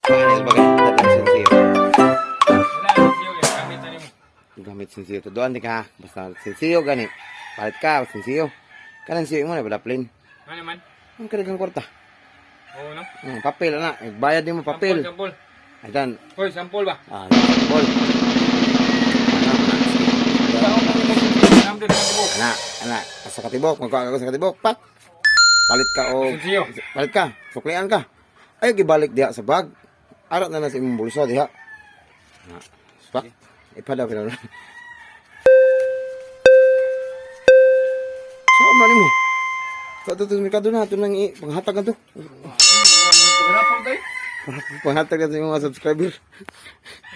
Panis bagay, dadan sinsiyo. Wala, sinsiyo kay gamit na nimo. Gamit sinsiyo. Tuduan di ka ha. Basta sinsiyo gani. Palit ka, sinsiyo. Kanan siyo mo na badaplin. Ano man? Ang kanilang kwarta. Oo, no? Papel na. Bayad nimo papel. Sampol, sampol. Ayan. Hoy, sampol ba? Ah, sampol. Sampol, sampol. Ana, ana, sa katibok, magkuha ka sa katibok, pak. Palit ka og Sinsiyo. Palit ka, suklian ka. Ay gibalik diha sa bag. Ara na na sa imong bulsa diha. Na, pak. Ipadaw ka na. Sa man nimo? Sa to merkado na ato nang panghatag na to. Paghapon tayo. Panghatag na sa imong mga subscriber.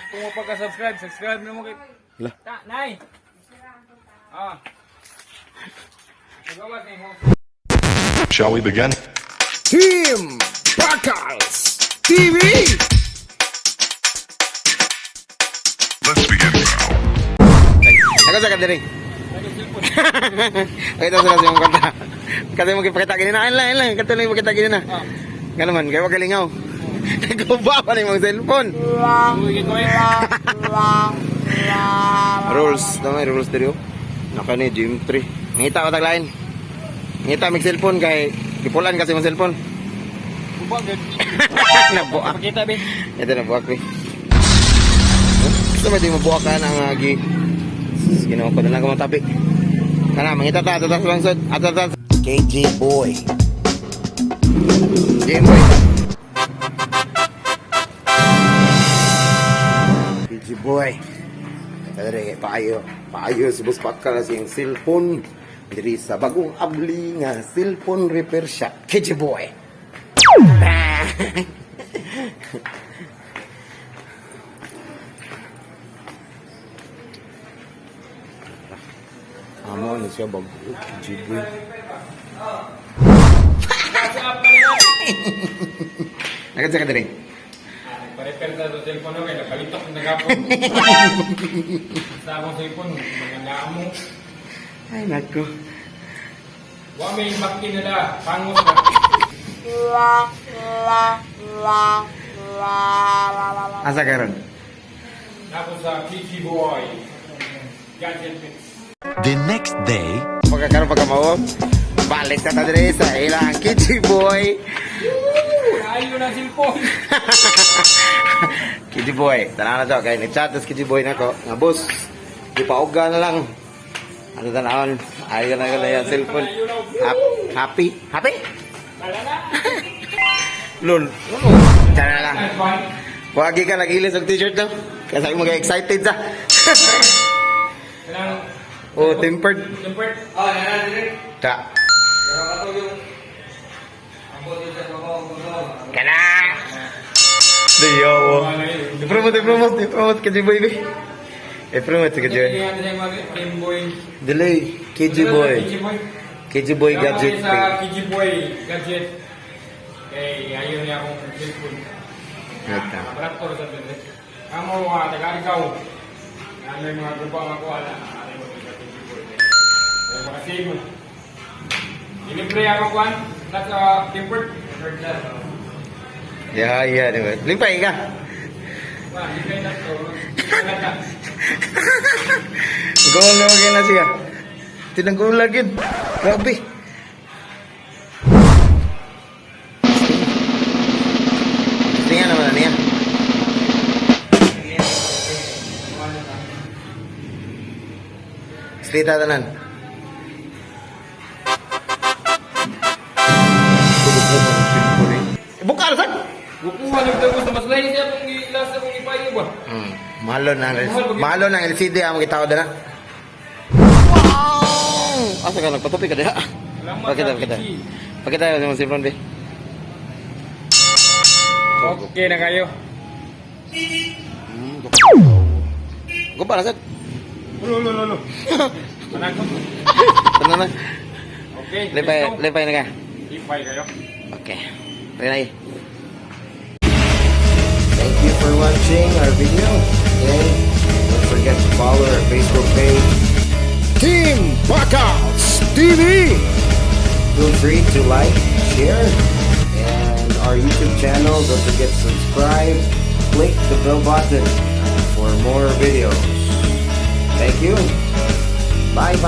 Kung mapagka-subscribe, subscribe na mo kay... Lah. Ta, nay! Ah. Nagawas ni mo. Shall we begin? Team Bakals TV. Let's begin now. Ako sa kadiri. Pakita sila sa imong kanta. Kasi mo gipakita gini na. Ayun lang, ayun lang. Kato lang ipakita gini na. Ah. Nga naman, kaya wag kalingaw. Nagkuba pa na imong cellphone. Uy, ko eh. Rules. Tama, rules diri oh. Naka ni Gym 3. Ngita ko taglain. Ngita mig cellphone kay gipulan kasi imong cellphone. Buwag gud. Nabuak. Pakita be. Ito na buak ni. Gusto mo di mo buak ka ng agi. Ginoo ko na lang kumatabi. Kana mangita ta ato ta sa langsod. Ato ta. KG Boy. Game Boy. KG Boy. Kadere paayo. Paayo sa bus pakal sa iyang cellphone. Diri sa bagong abli nga cellphone repair shop. KG Boy. Amo ni siya bago KG Boy. Sa app na nila. Nakadsa ka diri. Nagpa-repair sa itong cellphone ko, kay napalitok na gapon. Sa akong cellphone, mga naamo. Ay nako. Wa may bakti na na, pangos na. Asa karon? Ako sa Kiki Boy. Gadget Fix. The next day, Pagkakaroon pagka mao. Balik sa ta diri sa ilang KG Boy. Ayo na cellphone. KG Boy, tanaw na to kay ni-chat tas KG Boy nako. Nga boss, di pauga na lang. Ano tanawon? Ayaw na ko na yung cellphone. Happy? Happy? Lol. Tara lang. Wagi ka nag-ilis og t-shirt no? Kasi mo excited sa. Kanang Oh, tempered. tempered. Oh, na na Ta. Kana. Diyo. I-promote, i-promote, i-promote KG Boy. Be. I-promote si KG Boy. Game Boy. Delay, KG Boy. KG Boy. KG Boy Gadget. Sa KG Boy Gadget. Kay ayaw niya akong cellphone. Ito. Laboratory sa dito. Amo mga taga-ikaw. Ano yung mga grupo ang ako ala. Ano mo sa KG Boy. Kaya baka save mo. Ilibre ako kuan. Nasa tempered. Tempered na. Yeah, diba? Limpay ka. Wah, di kayo na to. Wala ka. Goal na na siya. Tinanggulag yun. Grabe. Tingnan naman na niya. Slita tanan. Buka na sad. Bukuhan yung tagos na mas lahi siya kung ilasa kung ipayo ba. Mahalo na mahalo ng LCD ang gitawag na. Wow! Asa ka nagpatupi ka diha? Salamat Pakita, sa pakita. Kiki. Pakita yung cellphone be. Okay na kayo. Guba na sad. Ulo, ulo, ulo. Manakot. Ano na? Okay. Lipay, let's go. lipay na ka. Lipay kayo. Okay. Ready? Thank you for watching our video. And don't forget to follow our Facebook page, Team Bakals TV. Feel free to like, share, and our YouTube channel. Don't forget to subscribe. Click the bell button for more videos. Thank you. Bye bye.